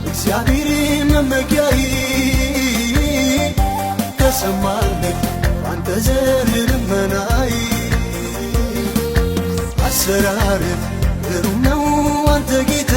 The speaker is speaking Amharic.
እግዚአብሔር መመኪያዬ ተሰማልህ ባንተ ዘንድ ልመናዬ። አሰራርህ ግሩም ነው አንተ ጌታ።